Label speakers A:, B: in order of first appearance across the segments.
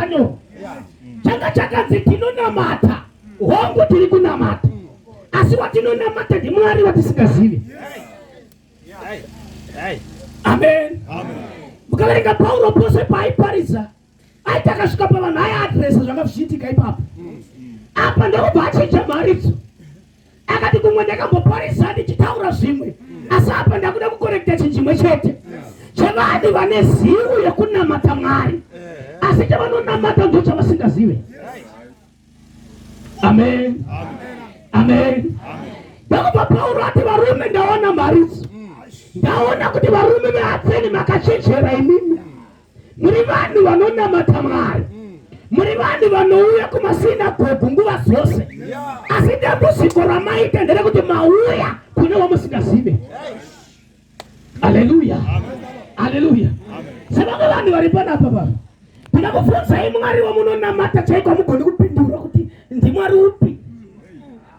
A: chakanyorwa changa chakanzi tinonamata hongu tiri kunamata asi watinonamata ndimwari watisingazivi amen mukaverenga pauro pose paaiparidza aiti akasvika pavanhu aiadresa zvanga zvichiitika ipapo apa ndokubva achinja mharidzo akati kumwe ndakamboparisa ndichitaura zvimwe asi apa ndakuda kukorekta chinhu chimwe chete chevanhu vane zivo yekunamata mwari asi chavanonamata ndo chavasingazive amen amen ndokubva pauro ati varume ndaona mharidzo ndaona kuti varume veatseni makachenjera imimi muri vanhu vanonamata mwari muri vanhu vanouya kumasinagogu nguva dzose asi dambudziko ramaita nderekuti mauya kune wamusingazive haleluya haleluya sevamwe vanhu vari panapa pa toda kubvunzai mwari wamunonamata chaiko hamugoni kupindura kuti ndimwari upi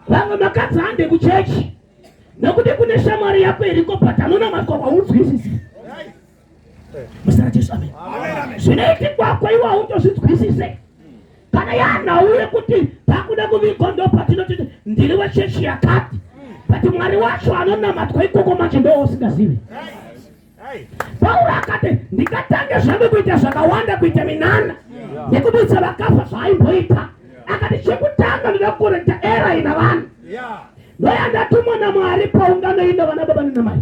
A: vamwe makadzi hande kuchechi nokuti kune shamwari yako iriko but anonamatwa kwaunzwisisi muzita rajesu amen zvinoitikwa iwe hautozvinzwisise kana yanhau yekuti takuda kuvigwa ndo patinoti ndiri wechechi yakati but mwari wacho anonamatwa ikoko manje ndo usingazivi pauro akati ndingatange zvangu kuita zvakawanda kuita minana nekubudisa vakafa zvaaimboita akati chekutanga ndoda kukorekta era ina vanhu ndoyandatumwa namwari paungano ino vana baba nenamai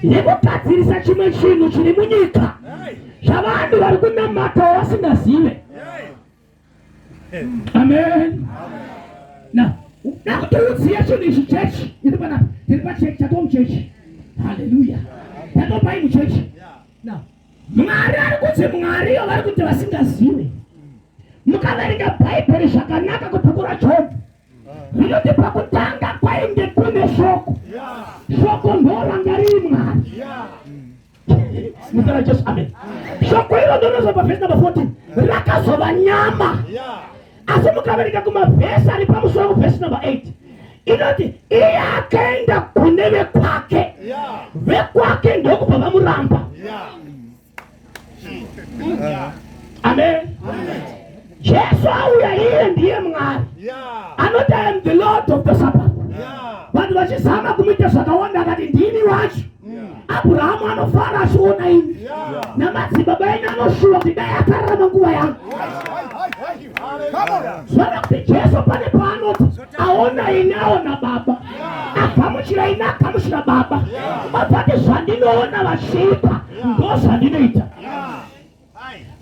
A: yekugadzirisa chimwe chinhu chiri munyika zvavanhu vari kunamata vasingazive amen na ndakutoudziya chinhu ichi chechi iri panapa tiri pachechi tatova muchechi haleluya tatopai muchechi na mwari ari kuti mwariyo vari kuti vasingazive mukaverenga bhaibheri zvakanaka kubhuku rajobhu rinoti pakutanga kwainge kune shoko shoko ndoranga riri mwari muzita rajesu amen shoko iro ndonozva pavhesi number 14 rakazova nyama asi mukaverenga kumavhesi ari pamusoro kuvhesi number 8 inoti iye akaenda kune vekwake vekwake ndokubva vamuramba Amen. Jesu auya iye ndiye Mwari. Anoti I am the Lord of the Sabbath. Vanhu vachizama kumuita zvakawanda akati ndini wacho. Abrahamu anofara achiona ini. Namadzibaba enyu anoshuwa kuti dai akararama nguva yangu. Zvara kuti Jesu pane paanoti aona ini aona baba. Agamuchira ini agamuchira baba. Obva zvandinoona vachiita ndozvandinoita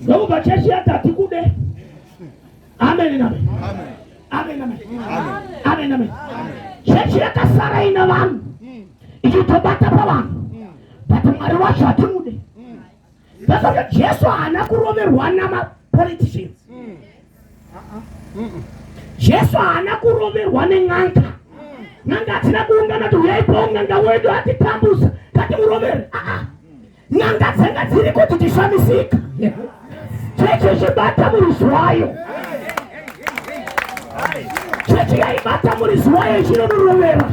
A: ndokubva chechi yati hatikude amen amen amen amen amen amen chechi yakasara ina vanhu ichitobata pavanhu but mwari wacho hatimude ndazvati jesu haana kuroverwa namapoliticians Jesu haana kuroverwa nen'anga. N'anga hadzina kuungana kuti huyai paung'anga wedu atitambuza ngatimurovere. Aa, n'anga dzanga dziri kuti tishamisika. Chechi chibata muridzi wayo. Chechi yaibata muridzi wayo ichinomurovera.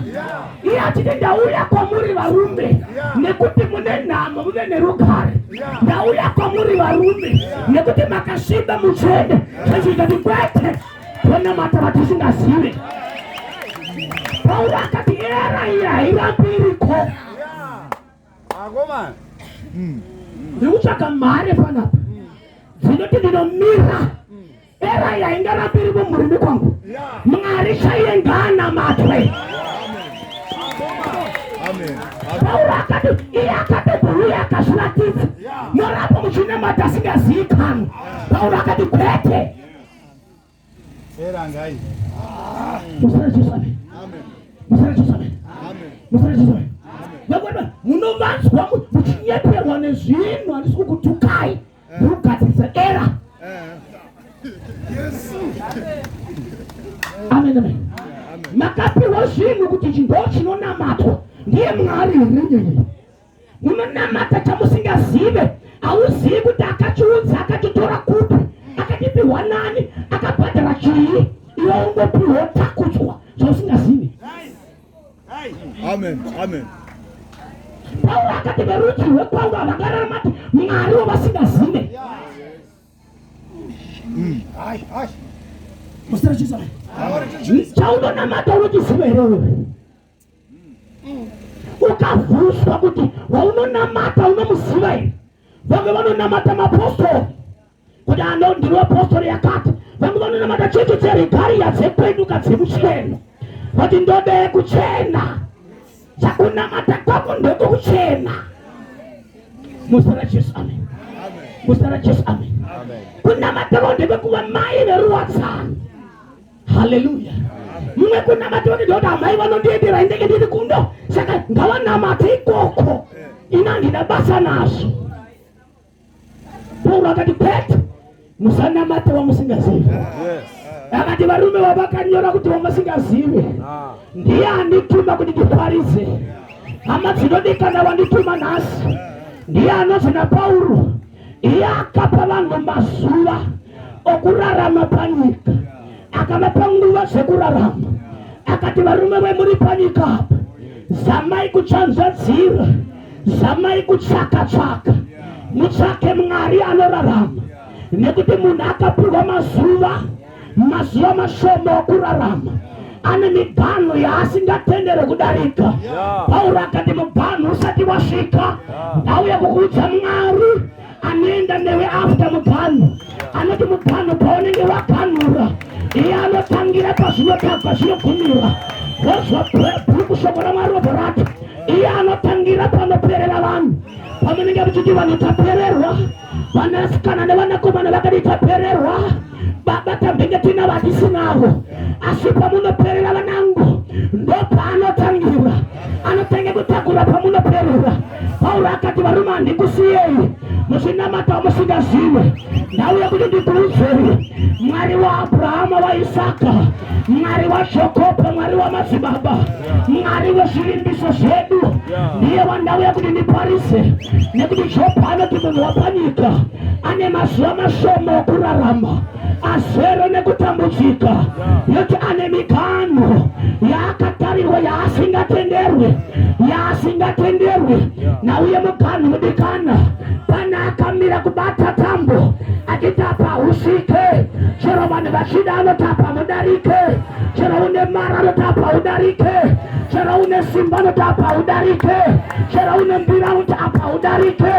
A: Iye achiti ndauya kwamuri varume nekuti mune nhamo muve nerugare. Ndauya kwamuri varume nekuti makasviba muchene. Chechi ikati kwete, tonamata vatisingazive. Pauro akati era iyi hairambi iriko. Ndiri kutsvaga mari panapa dzinoti ndinomira Era yaingarambi iri mumurimi kwangu. Mwari chaiye ngaanamatwe. Pauro akati iye akatobhuya akazviratidza norapo muchinamata asingazivikanwi. Pauro akati kwete. Musana Jesu amen. Musana Jesu amen. Musana Jesu amen. Vakwenda munovanzwa muchinyeperwa nezvinhu handisi kukutukai. Ndiri kugadzirisa era. Amen amen. Makapiwa zvinhu kuti ichi ndo chinonamatwa ndiye Mwari here? Munonamata chamusingazive, hauzivi kuti akachiunza akachitora kupi, akachipiwa nani, akabhadhara chii, iwe ungopiwa wotakudzwa zvausingazivi.
B: Amen. Amen.
A: Pauro akati verudzi rwekwangu havangararama Mwari wavasingazive. Muzita raJesu. Chaunonamata unochiziva here wewe? Ukavhuswa kuti waunonamata unomuziva here? Vamwe vanonamata mapostori kuti ano ndiri wapostori yakati. Vamwe vanonamata chechi dzeregaria dzekwedu kadzemucheno vati ndode kuchena. Chakunamata kwako ndekwekuchena. Muzita raJesu, amen. Muzita raJesu, amen. Kunamata kwako ndekwekuva mai veruwadzano. Haleluya. Mumwe kunamata kwake ndekuti amai vanondiendera indenge ndiri kundo, saka ngavanamate ikoko, ini handina basa nazvo. Pauro akati kwete, musanamate wamusingazivi. Akati varume vavakanyora kuti wamusingazivi ndiye andituma kuti ndiparidze. Hama dzinodikana, wandituma nhasi ndiye anonzi naPauro, iye akapa vanhu mazuva okurarama panyika, akavapa nguva dzekurarama. Akati varume vemuri panyika apa, zamai kutsvanzvadzira, zamai kutsvaka tsvaka, mutsvake Mwari anorarama, nekuti munhu akapihwa mazuva mazuva mashoma okurarama ane miganhu yaasingatendere kudarika. Pauro akati muganhu usati wasvika, ndauya kukuudza Mwari anoenda newe after muganhu. Anoti muganhu paunenge waganhura, iye anotangira pazvinotagwa zvinogumira. Wozwa bhuku shoko raMwari robva rati iye anotangira panoperera vanhu. Pamunenge muchiti vanhu tapererwa, vanasikana nevanakomana vakati tapererwa, baba tambenge tina vatisinavo, asi pamunoperera vanangu ndopaanotangira, anotange kutakura pamunoperera. Pauro akati varume handikusiyei muchinamata wamusingazive, ndauya kuti ndikuudzei Mwari waAbrahama, waIsaka, Mwari waJokobo, Mwari wamadzibaba, Mwari wezvivimbiso zvedu, ndiye wandauya kuti ndiparise. Nekuti Jobho anoti munhu wapanyika ane mazuva mashoma okurarama, azere nekutambudzika, yoti ane miganhu yaakatarirwa yaasingatenderwi, yaasingatenderwi. Nauye muganhu mudikana, pane akamira kubata tambo achiti apa husvike, chero vanhu vachida anoti apa mudarike, chero une mari anoti apa udarike, chero une simba anoti apa udarike, chero une mbira anoti apa udarike.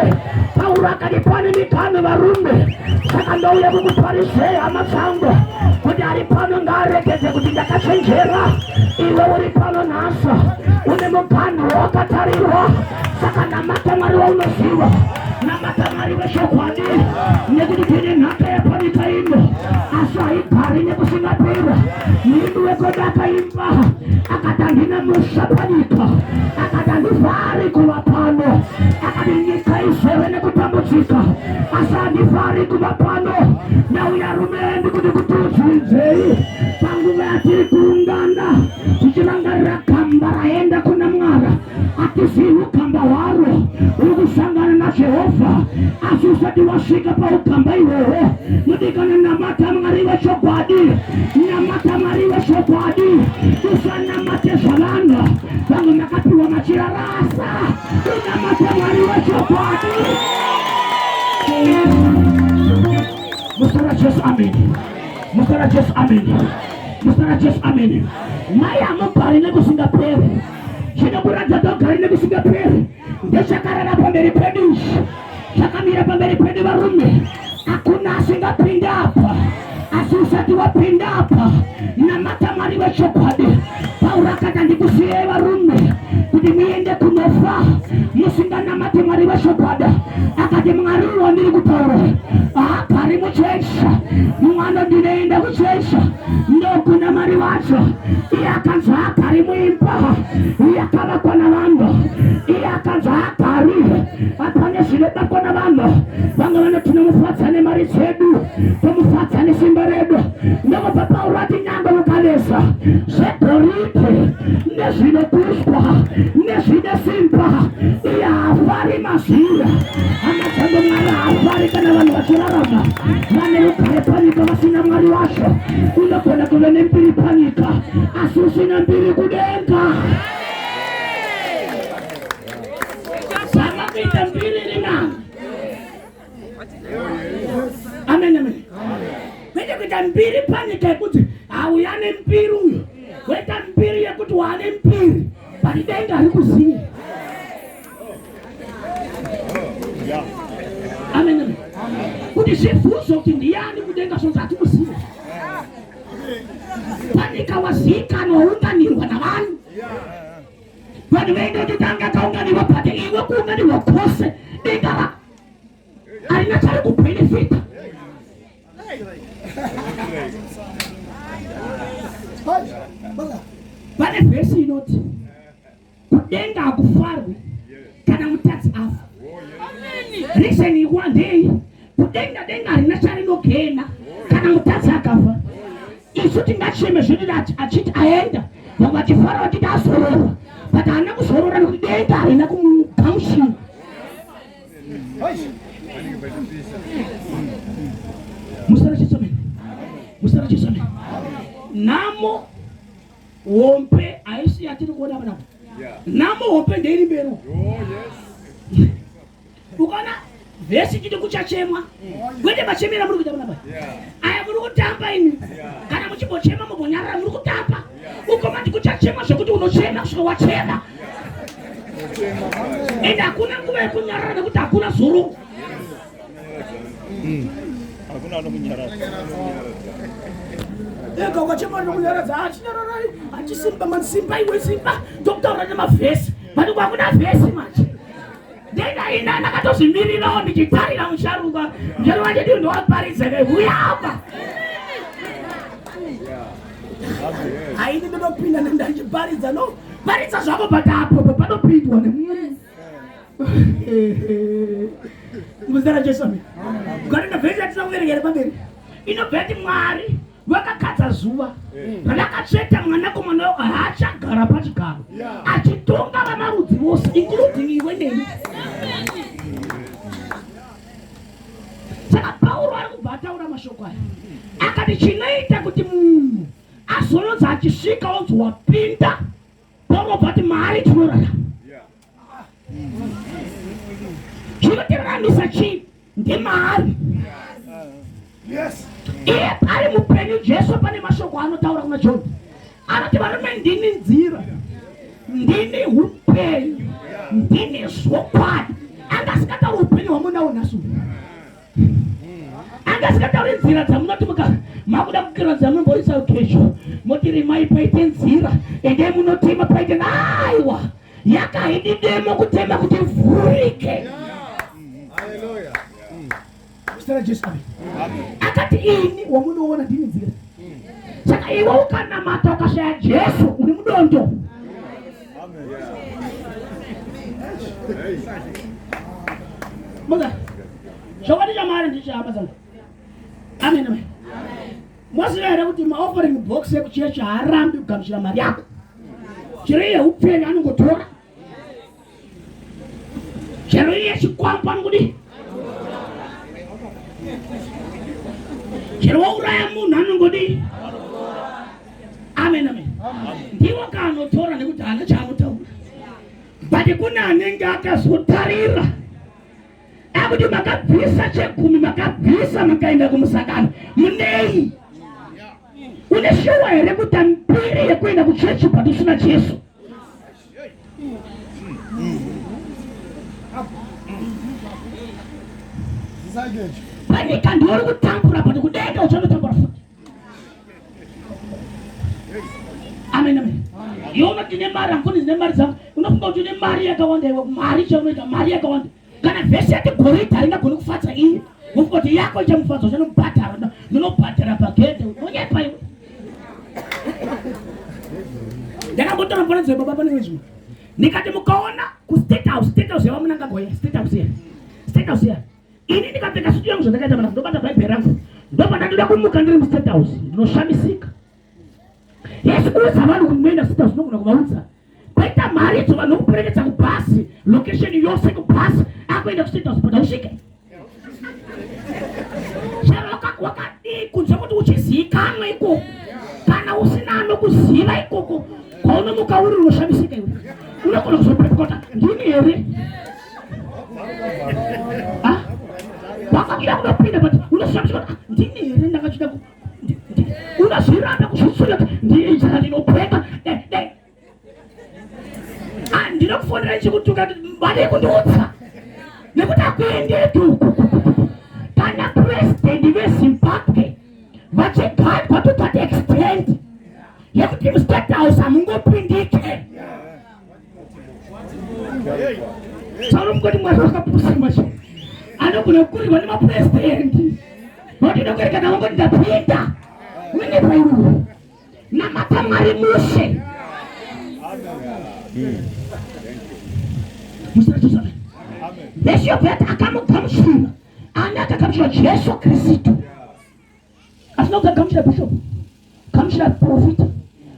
A: Pauro akati pane miganhu varume, saka ndouya kukuparizei hama dzangu kuti ari pano ngaaregedze kuti ndakachenjera. Iwe uri pano nhasi une muganhu wakatarirwa, saka namata Mwari waunoziva, namata Mwari wechokwadi, nekuti tine nhaka yepanyika ino, asi haigari nekusingaperi. Muimbi wekodo akaimba akati handina musha panyika, akati handifari kuva pano, akati nyika izere nekutambudzika, asi handifari kuva pano. Ndauya rume ndikuti kuti udziidzei panguva yatiri kuungana tichirangarira gamba raenda kuna Mwari. Hatizivi ukamba hwaro uri kusangana naJehovha, asi usati wasvika paukamba ihwohwo, mudikana, namata Mwari wechokwadi, namata Mwari wechokwadi, usanamate zvavanhu. Vamwe makapiwa machira rasa, unamate Mwari wechokwadi. Muzita raJesu, amen. Muzita raJesu, amen. Muzita raJesu, amen. Mai hamugari nekusingaperi. Chinokuratidza togari nekusingaperi ndechakarara pamberi pedu ichi, chakamira pamberi pedu varume. Hakuna asingapinda apa, asi usati wapinda apa, namata Mwari wechokwadi. Pauro akati handikusiyei varume kuti muende kunofa musinganamati Mwari wechokwadi. Akati Mwari uyu wandiri kutaura haagari muchechi, mumwe anondinoenda kuchechi ndokuna Mwari wacho. Iye akanzi haagari muimba yakavakwa navanhu, iye akanzi haagari hapane zvinobakwa navanhu. Vamwe vanoti tinomufadza nemari dzedu, tomufadza nesimba redu. Ndokubva Pauro ati nyangwe mukaveza zvegoridhe nezvinokushwa nezvine simba, iye haafari mazviri. Hama dzangu, Mwari haafari kana vanhu vachirarama vane rugare panyika vasina Mwari wacho. Unogona kuve nembiri panyika asi usina mbiri kudenga. Zama kuita mbiri iri nani. Amen, amen. Kwete Kwete kuita mbiri panyika yekuti hauya nembiri uyo, woita mbiri yekuti waane mbiri, but denga harikuzive. Amen. Kuti zvibvunzo kuti ndiyani kudenga zvonzi hatikuzive. Panyika waziikanwa waunganirwa navanhu. Vanhu vaenda kuti tanga taunganirwa pate iwe kuunganirwa kwose denga ra harina chari kubhenefita. Pane vhesi inoti kudenga hakufarwi kana mutadzi afa. Reason ikuwa ndei? Kudenga denga harina charinogena kana mutadzi akafa. Isu tingacheme zvedu achiti aenda, vamwe vachifara vachiti azorora, but haana kuzorora nekuti denga harina kumugamuchira. Musarachisome, musarachisome. Nhamo hombe haisi yatiri kuona panapa. Nhamo hombe ndeiri mberi.
B: Oh,
A: Ukaona vhesi ichiti kuchachemwa, kwete machemera muri kuita panapa. Aya muri kutamba imi. Kana muchimbochema mumbonyarara muri kutamba. Uko mati kuchachemwa zvekuti unochema kusvika wachema. Ende hakuna nguva yekunyarara nekuti hakuna zororo.
B: Hakuna anokunyaradza.
A: Ega ukachema anokunyaradza achinyararai achisimba mani simba iwe simba ndokutaura nemavhesi but kwakuna vhesi manje ndenda ina ndakatozvimirirawo ndichitarira musharuka musharuka achiti ndowaparidza ke huya apa haini ndinopinda ndandichiparidza no paridza zvako but apo panopindwa nemunhu muzita raJesu amen. Ukaenda vhesi yatina kuverenga iri pamberi inobva yati Mwari vakakadza zuva rakatsveta mwanakomana wako haachagara pachigaro achitonga vamarudzi vose including iwe neni. Saka Pauro ari kubva ataura mashoko aya akati chinoita kuti munhu azononzi achisvika onzi wapinda Pauro bati maari tinorarama. Chinotiraramisa chii? Ndimaari.
B: Yes.
A: Iye ari mupenyu Jesu pane mashoko anotaura kuna John. Anoti varume ndini nzira, ndini upenyu, ndini zvokwadi. Anga asikatauri upenyu hwamunawo nhasi uno. Anga asikatauri nzira dzamunoti muka makuda kukira nzira munomboisa kesho moti rimai paite nzira endei munotema paite aiwa yakaidi demo kutema kuti vhurike. Zita raJesu amen. Akati ini wamunoona ndini nzira. Saka iwe ukanamata ukashaya Jesu uri mudondo. Muka. Chokwadi chaMwari ndicho hama dzangu. Amen amen. Moziva here kuti maoffering box ekuchechi haarambi kugamuchira mari yako. Chero iye upenyu anongotora. Chero iye chikwambo anongodi. Chero wauraya munhu anongodi. Amen amen. Ndiwo kaanotora nekuti haana chaanotaura. But kune anenge akazotarira akuti makabvisa chegumi makabvisa makaenda kumusangano munei une shuwa here kuita mbiri yekuenda kuchechi but usina Jesu? Panyika ndiwe uri kutambura but kudenga uchanotambura futi. Amen amen. Iwe unoti ndine mari angoni ndine mari dzangu unofunga kuti une mari yakawanda iwe mari chaunoita mari yakawanda kana vhesi yati goridhe haringagoni kufadza iye wofunga kuti yako ichamufadza uchanobhadhara ndinobhadhara pagedhe unonyepa iwe. Ndakambotora mufananidzo webaba pane rimwe ndikati mukaona kustate house, state house yavamunangagwa iya, state house iya, state house iya ini ndikapfeka sutu yangu zvandakaita mana ndobata bhaibheri rangu ndobva ndandoda kumuka ndiri mustate house ndinoshamisika. Yes, kuudza vanhu kuti munoenda state house unogona kuvaudza kwaita mari idzo vanhu vokuperekedza kubhasi location yose kubhasi akuenda kustate house but hausvike chero wakadii kunze kuti uchiziikanwa ikoko kana usina anokuziva ikoko kwaunomuka uri unoshamisika iwe unogona kuzopepukota ndini here wakachida kunopinda but unoshamisika kuti ndini here ndakachida Ungazvirambe kuzvitsunya kuti ndiri saka ndinopweka. Ah, ndinokufonera ndichikutuka vadii kundiudza nekuti hakuendeki uku. Kana president veZimbabwe vachigadwa to that extent yekuti mustate house hamungopindike. Taura mukoti Mwari wakapusa macho anogona kukurirwa nemapurezidendi vatinokurekana vangoti ndapinda unonyepa iwewe. Namata Mwari mushe. Musachosana vhesi yobva yati akamugamuchira ani akagamuchira Jesu Kristu asina kukagamuchira bishop, gamuchira profita,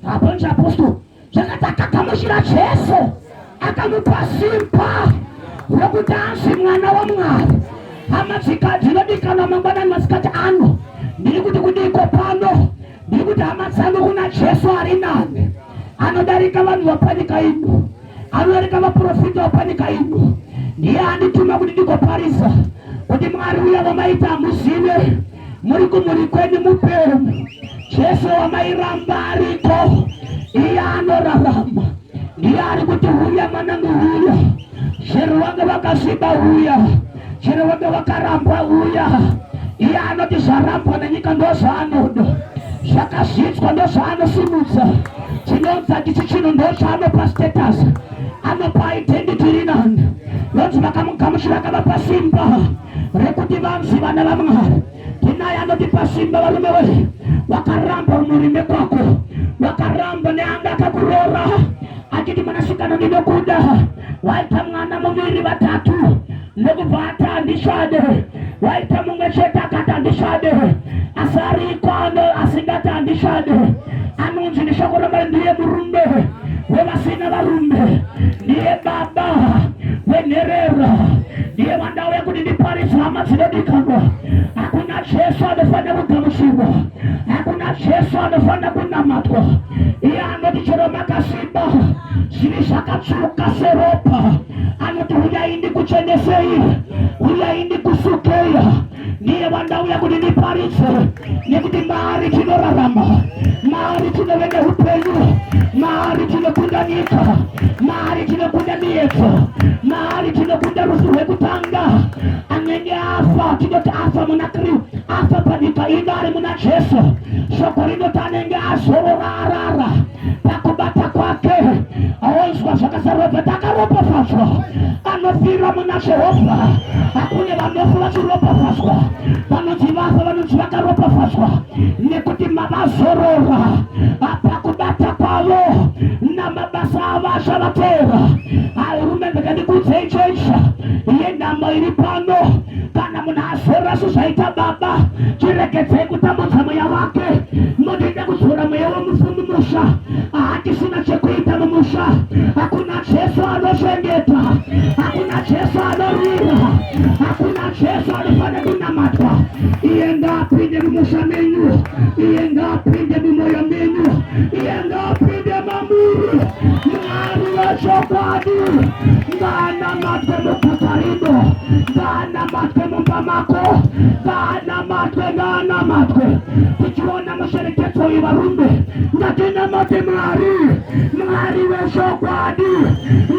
A: hapana apostol. Zvakati akagamuchira Jesu akamupa simba rokuti anzi mwana waMwari. Hama dzinodikanwa, mangwanani, masikati ano ndiri kuti kudiko pano, ndiri kuti hama dzangu, kuna Jesu ari nani, anodarika vanhu vapanyika ino, anodarika vaprofita vapanyika ino. Ndiye andituma kuti ndikoparisa kuti Mwari uya wamaita hamuzive muri kumhuri kwenyu mupenyu. Jesu wamairamba ariko, iye anorarama, ndiye ari kuti huya mwanangu, huya. Chero wange wakasviba, huya. Chero wange wakarambwa, huya. Iye anoti zvarambwa nenyika ndozvaanoda, zvakazvidzwa ndozvaanosimudza, chinonzi ndichi chinhu ndochaanopa status, anopa identity iri nani. Vonzi vakamugamuchira akavapa simba rekuti vanzi vana vaMwari. Tinaye anotipa simba. Varume we, wakaramba umurime kwako, wakaramba neanga akakuroora achiti mwanasikana ndinokuda, waita mwana muviri vatatu ndokubva ati handishade, waita mumwe chete akati handishade, asi ariko ano asingati handishade, anonzi neshoko raMwari ndiye murume wevasina varume, ndiye baba wenherera, ndiye wandauya kuti ndiparidze. Hama dzinodikanwa, hakuna Jesu anofanira kugamuchirwa, hakuna Jesu anofanira kunamatwa. Iye anoti chero makasimba zvivi zvakatsvuka seropa, anoti huyai ndikuchenesei, huyai ndikusukei. Ndiye wandauya kuti ndiparidze nekuti maari tinorarama, maari tinove neupenyu, maari tinokunda nyika, maari tinokunda miedzo, maari tinokunda rufu rwekutanga. Anenge afa tinoti afa muna Kristu, afa panyika ino ari muna Jesu. Shoko rinoti anenge azorora, arara pakubata kwake, aonzwa zvakasarobva takaropafadzwa, anofira muna Jehovha. Hakune vanofa vachiropafadzwa, vanonzi vafa vanonzi vakaropafadzwa nekuti mavazorora pakubata kwavo namabasa avo achavatera. Hurumende ndikandikudzei chechi yenhamo iri pano, kana munhu azorora sezvaita baba, chiregedzei kutambudza mweya wake. Motoida kudzora mweya wemufu mumusha, hatisina chekuita mumusha. Hakuna Jesu anochengeta, hakuna Jesu anorwira, hakuna Jesu anofanira kunamatwa. Iye ngaapinde mumusha menyu, iye ngaapinde mumwoyo menyu, iye ngaapinde mamuri. Mwari wechokwadi ngaanamatwe muguta rino, ngaanamatwe mumba mako, ngaanamatwe, ngaanamatwe. Tichiona musherekedzo uyu, varume, ngatinamate Mwari, Mwari wechokwadi,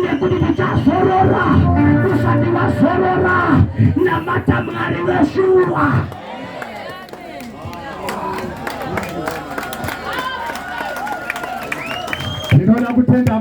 A: nekuti tichazorora. Usati wazorora, namata Mwari weshuwa.
C: Tinoda kutenda.